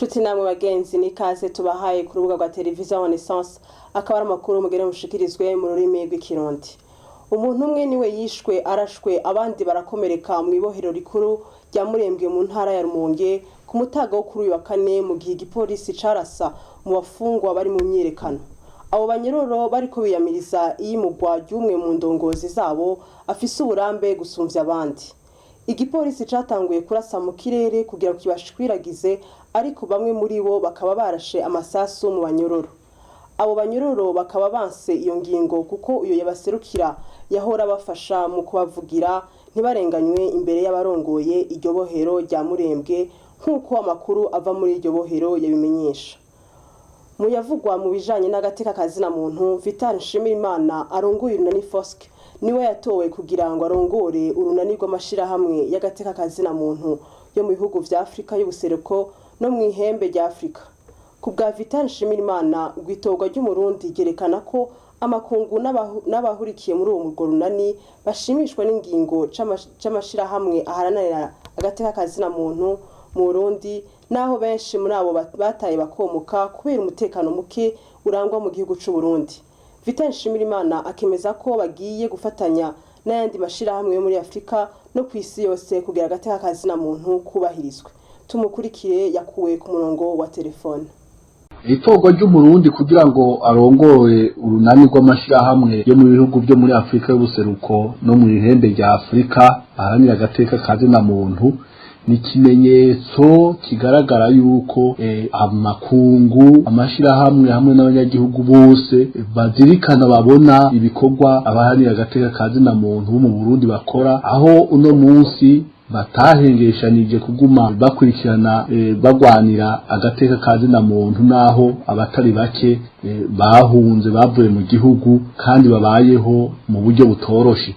Nshuti namwe bagenzi, n'ikaze tubahaye ku rubuga rwa televiziyo Renaissance. Akaba ari amakuru mugere mushikirizwe mu rurimi rw'Ikirundi. Umuntu umwe niwe yishwe arashwe, abandi barakomereka mu ibohero rikuru rya Murembwe mu ntara ya Rumonge ku mutaga wo kuri uyu wa kane, mu gihe igipolisi carasa mu bafungwa bari mu myiyerekano. Abo banyororo bariko biyamiriza iyimugwa ry'umwe mu ndongozi zabo afise uburambe gusumvya abandi. Igipolisi catanguye kurasa mu kirere kugira kibashwiragize, ariko bamwe muri bo bakaba barashe amasasu mu banyororo. Abo banyororo bakaba banse iyo ngingo kuko uyo yabaserukira yahora abafasha mu kubavugira ntibarenganywe imbere y'abarongoye iryo bohero rya Murembwe, nk'uko amakuru ava muri iryo bohero yabimenyesha. Mu yavugwa mu bijanye n'agateka kazina muntu, Vital Nshimirimana arongoye urunani FOSC niwe yatowe kugira ngo arongore urunani rw'amashirahamwe y'agateka kazina muntu yo mu bihugu vya Afrika y'ubuseruko no mw'ihembe rya Afrika. Ku bwa Vital Nshimirimana, rw'itorwa ry'Umurundi ryerekana ko amakungu n'abahurikiye muri uwo murwo runani bashimishwa n'ingingo c'amashirahamwe aharanira agateka kazina muntu mu Burundi, naho benshi muri abo bataye bakomoka kubera umutekano muke urangwa mu gihugu c'u Burundi. Vital Nshimirimana akemeza ko bagiye gufatanya n'ayandi mashirahamwe yo muri Afrika no kw'isi yose kugira agateka kazina muntu kubahirizwe. Tumukurikire, yakuwe ku murongo wa telefone. Itorwa ry'Umurundi kugira ngo arongore urunani rw'amashirahamwe yo mu bihugu byo muri Afrika y'ubuseruko no mu ihembe rya Afrika aharanira agateka kazina muntu ni ikimenyetso kigaragara yuko amakungu, amashirahamwe hamwe n'abanyagihugu bose bazirikana, babona ibikorwa abaharanira agateka kazina muntu bo mu Burundi bakora, aho uno munsi batahengeshanije kuguma bakurikirana bagwanira agateka kazina muntu, naho abatari bake bahunze, bavuye mu gihugu kandi babayeho mu buryo butoroshe.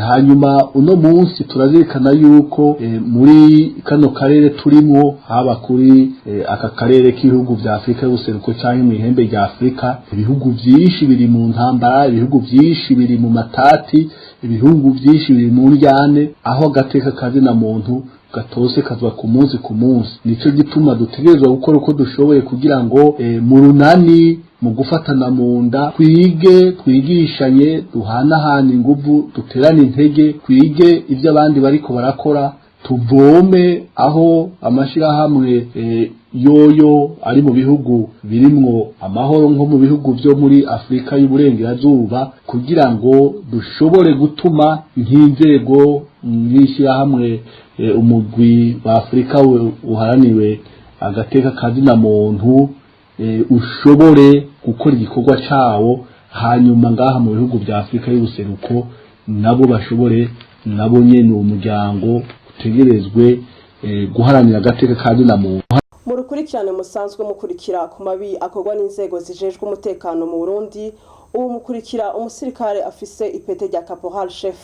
Hanyuma uno munsi turazirikana yuko muri kano karere turimo, haba kuri aka karere k'ibihugu vya Afrika y'ubuseruko canke mu ihembe rya Afrika, ibihugu vyinshi biri mu ntambara, ibihugu vyinshi biri mu matati, ibihugu vyinshi biri mu ndyane, aho agateka kazina muntu gatose kazwa ku munsi ku munsi. Nico gituma dutegerezwa gukora uko dushoboye kugira ngo mu runani, mu gufatana mu nda, twige, twigishanye, duhanahane inguvu, duterane intege, twige ibyo abandi bariko barakora, tuvome aho amashirahamwe yoyo ari mu bihugu birimwo amahoro, nko mu bihugu byo muri Afrika y'uburengerazuba, kugira ngo dushobore gutuma nk'inzego nk'ishyirahamwe umugwi wa Afrika uharaniwe agateka kazina muntu ushobore gukora igikorwa cawo, hanyuma ngaha mu bihugu bya Afrika y'ubuseruko nabo bashobore, nabo nyene uwo muryango utegerezwe guharanira agateka kazina muntu. Mu rukurikirane musanzwe mukurikira ku mabi akorwa n'inzego zijejwe umutekano mu Burundi, ubu mukurikira umusirikare afise ipete rya caporal chef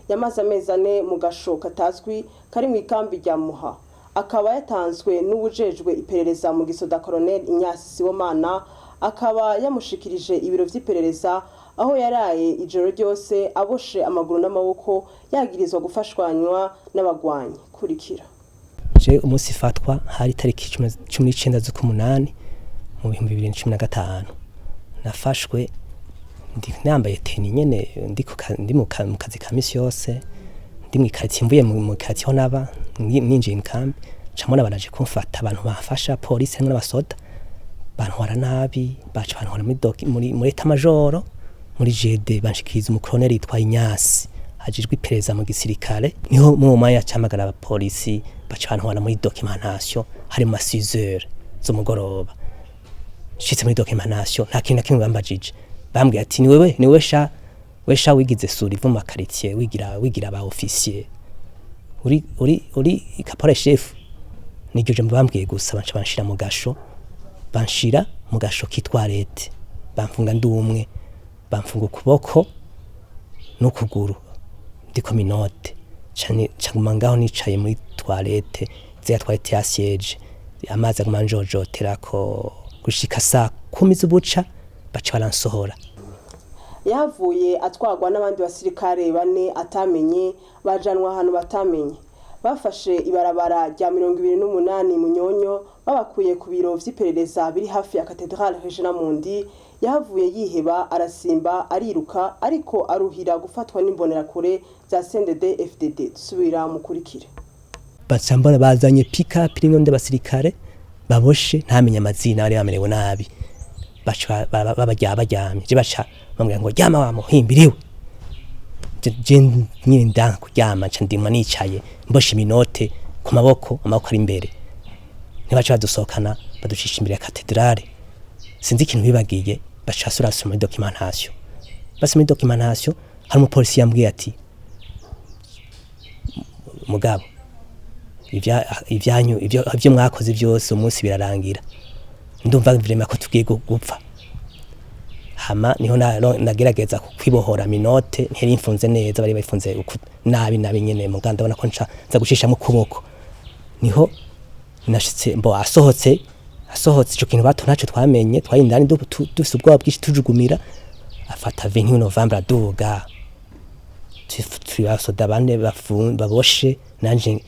yamaze amezi 4 mu gasho katazwi kari mu ikambi rya Muha, akaba yatanzwe n'uwujejwe iperereza mu gisoda, Colonel Ignace Sibomana, akaba yamushikirije ibiro vy'iperereza aho yaraye ijoro ryose aboshe amaguru n'amaboko, yagirizwa gufashwanywa n'abagwanyi. Kurikira. Je umunsi fatwa hari tariki 19 z'ukumunani mu 2015. Nafashwe ndi nambaye tenue nyene, ndi mu kazi ka misi yose, ndi mw'ikaritsiye, mvuye mu karitsiye aho naba, ninjiye mu camona baraje kumfata, abantu bafasha, polisi hamwe n'abasoda, bantwara nabi, baca bantwara muri état-major, muri GD, banshikiriza umukoloneli yitwa Inyasi ajejwe iperereza mu gisirikare. Niho mu mwanya camagara abapolisi, baca bantwara muri documentation. Hari mu ma 6 heures z'umugoroba. Nshitse muri documentation, nta kintu na kimwe bambajije. Bambwiye ati: "Ni wewe, ni wewe sha, we sha wigize sura iva mu makaritsiye, wigira ba officier, uri caporal chef." Niryo jambo bambwiye gusa, baca banshira mu gasho, banshira mu gasho kitwa lete, bamfunga ndumwe, bamfunga ukuboko n'ukuguru, ndiko menottes cane. Caguma ngaho nicaye muri toilette, ziriya toilette ya siège, amazi aguma anjojoterako gushika saa 10 z'ubuca, baca baransohora. Yahavuye atwarwa n'abandi basirikare bane atamenye, bajanwa ahantu batamenye. Bafashe ibarabara rya 28 Munyonyo babakuye ku biro vy'iperereza biri hafi ya Cathédrale Regina Mundi. Yahavuye yiheba, arasimba, ariruka, ariko aruhira gufatwa n'imbonerakure za CNDD FDD. Dusubira mukurikire. Baca mbona bazanye pick-up irimwo nd'abasirikare baboshe, ntamenye amazina, bari bamerewe nabi. Baca babarya baryamye, je baca bambwira ngo: "Ryama wa muhimbiriwe." Je nyine ndanka kuryama, nca ndimwa nicaye, mboshe iminote ku maboko, amaboko ari imbere. Ntibaca badusohokana, baducisha imbere ya katedrale. Sinzi ikintu bibagiye, baca basubira basoma muri documentation. Basoma muri documentation, hari umupolisi yambwiye ati: "Mugabo, ibyanyu, ibyo mwakoze byose, umunsi birarangira." Ndumva vraiment ko tugiye gupfa. Hama niho nagerageza kwibohora minote, ntiyari imfunze neza, bari bayifunze nabi nabi nyene. Muga ndabona ko nca nza gucishamo ukuboko, niho nashitse mbo asohotse. Ico kintu bato ntaco twamenye, twari indani dufise ubwoba bwinshi, tujugumira. Afata 21 Novembre aduga, turi abasoda bane baboshe, nanje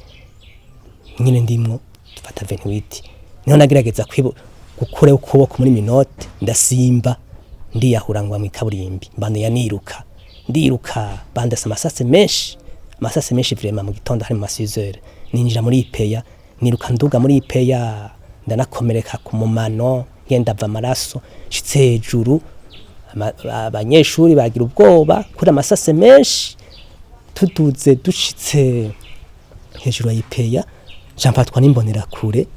nyine ndimwo. Dufata 28, niho nagerageza gukura ukuboko muri minote, ndasimba, ndiyahura, ngwa mw'ikaburimbi. Mbandanya niruka, ndiruka, bandasa amasase menshi, amasase menshi vraiment. Mu gitondo hari mu ma 6 heures, ninjira muri IPA, niruka nduga muri IPA, ndanakomereka ku mumano, ngenda ava amaraso. Nshitse hejuru, abanyeshuri bagira ubwoba kuri amasase menshi. Tuduze, dushitse hejuru ya IPA, nca n'imbonerakure.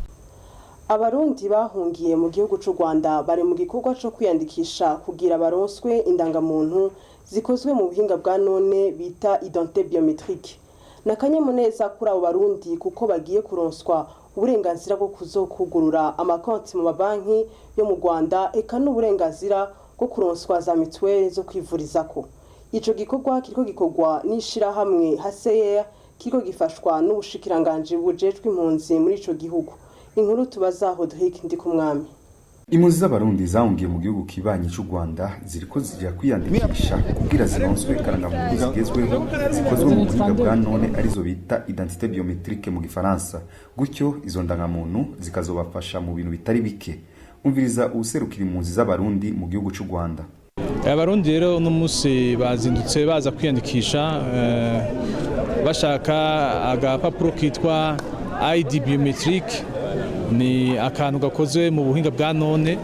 Abarundi bahungiye mu gihugu c'u Rwanda bari mu gikorwa co kwiyandikisha kugira baronswe indangamuntu zikozwe mu buhinga bwa none bita identité biométrique. Na kanyamuneza kuri abo Barundi, kuko bagiye kuronswa uburenganzira bwo kuzokugurura amakonti mu mabanki yo mu Rwanda, eka n'uburenganzira bwo kuronswa za mituweli zo kwivurizako. Ico gikorwa kiriko gikorwa n'ishirahamwe HCR, kiriko gifashwa n'ubushikiranganji bujejwe impunzi muri ico gihugu. Inkuru tubaza Rodrigue Ndikumwami. Impunzi z'Abarundi zahungiye mu gihugu kibanyi c'u Rwanda ziriko zija kwiyandikisha kugira zironswe karangamuntu zigezweho zikozwe mu buhinga bwa none, arizo bita identité biométrique mu gifaransa. Gutyo izo ndangamuntu zikazobafasha mu bintu bitari bike. Umviriza uwuserukira impunzi z'Abarundi mu gihugu c'u Rwanda. Abarundi rero uno munsi bazindutse baza kwiyandikisha, bashaka agapapuro kitwa ID biométrique. Ni akantu gakozwe mu buhinga bwa none.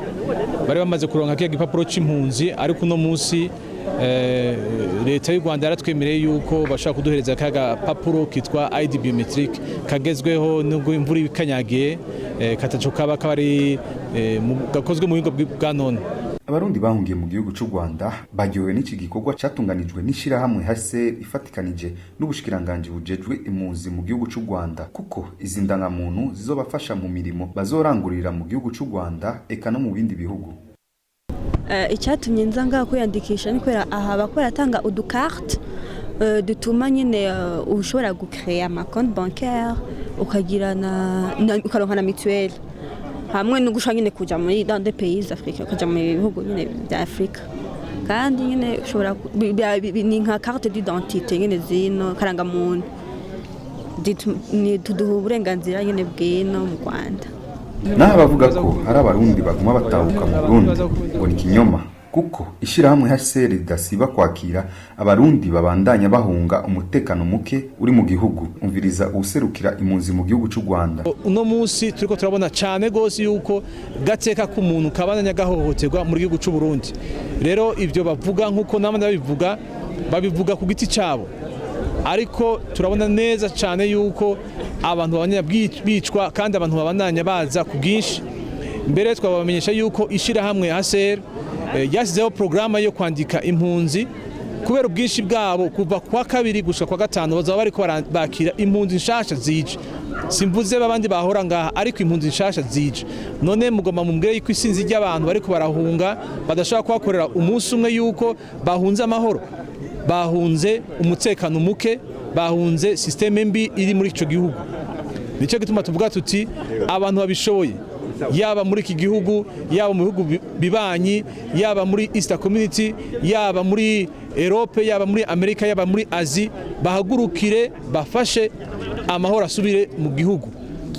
Bari bamaze kuronka kiya gipapuro c'impunzi, ariko uno munsi leta y'u Rwanda yaratwemereye yuko bashaka kuduhereza ka gapapuro kitwa ID biométrique kagezweho, nubwo imvura ikanyagiye kataco kaba kaba ari gakozwe mu buhinga bwa none. Abarundi bahungiye mu gihugu c'u Rwanda baryohewe n'iki gikorwa catunganijwe n'ishirahamwe HCR ifatikanije n'ubushikiranganji bujejwe impunzi mu gihugu c'u Rwanda, kuko izi ndangamuntu zizobafasha mu mirimo bazorangurira mu gihugu c'u Rwanda eka no mu bindi bihugu. Icyatumye nza ngaha kwiyandikisha ni kubera aha bako baratanga udukarte dutuma nyine ushobora gucréer amakonti bancaire, ukagira na ukaronka na mutuelle, hamwe no gushaka nyine kuja muri dans des pays africains, ukaja mu bihugu nyine bya Afrika. Kandi nyine ushobora ni nka carte d'identité nyine zino karangamuntu, ni tuduha uburenganzira nyine bw'ino mu Rwanda. Naho abavuga ko hari Abarundi baguma batahuka mu Burundi ngo ni ikinyoma, kuko ishirahamwe HCR ridasiba kwakira Abarundi babandanya bahunga umutekano muke uri mu gihugu. Umviriza uwuserukira impunzi mu gihugu c'u Rwanda. Uno munsi turiko turabona cyane gose yuko gateka k'umuntu kabandanya gahohoterwa mu gihugu c'u Burundi. Rero ivyo bavuga, nkuko namwe babivuga, babivuga ku giti cyabo, ariko turabona neza cyane yuko abantu babandanya bicwa kandi abantu babandanya baza ku bwinshi. Mbere twabamenyesha yuko ishirahamwe HCR ryashyizeho porogaramu yo kwandika impunzi kubera ubwinshi bwabo. Kuva kwa kabiri gushika kwa gatanu bazaba bariko bakira impunzi nshasha zije. Simvuze babandi bahora ngaha, ariko impunzi nshasha zije. None mugomba mumbwire yuko isinzi ry'abantu bariko barahunga badashobora kuhakorera umunsi umwe, yuko bahunze amahoro, bahunze umutekano muke, bahunze système mbi iri muri ico gihugu? Nicyo gituma tuvuga tuti abantu babishoboye, yaba muri iki gihugu, yaba mu bihugu bibanyi, yaba muri East Community, yaba muri Europe, yaba muri Amerika, yaba muri Asie, bahagurukire bafashe. Amahoro asubire mu gihugu,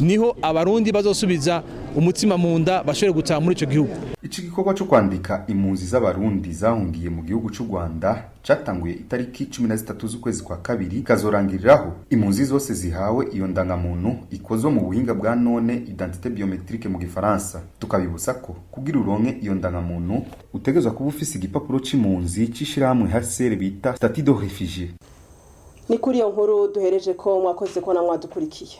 niho Abarundi bazosubiza umutima mu nda, bashobore gutaha muri ico gihugu. Iki gikorwa cyo kwandika impunzi z'Abarundi zahungiye mu gihugu cy'u Rwanda cyatanguye itariki 13 z'ukwezi kwa kabiri, kazorangiriraho impunzi zose zihawe iyo ndangamuntu ikozwe mu buhinga bwa none, identité biométrique mu Gifaransa. Tukabibutsa ko kugira uronke iyo ndangamuntu utegerezwa kuba ufise igipapuro c'impunzi c'ishirahamwe HCR bita statut de réfugié. Ni kuri iyo nkuru duhereje ko mwakoze ko namwadukurikiye.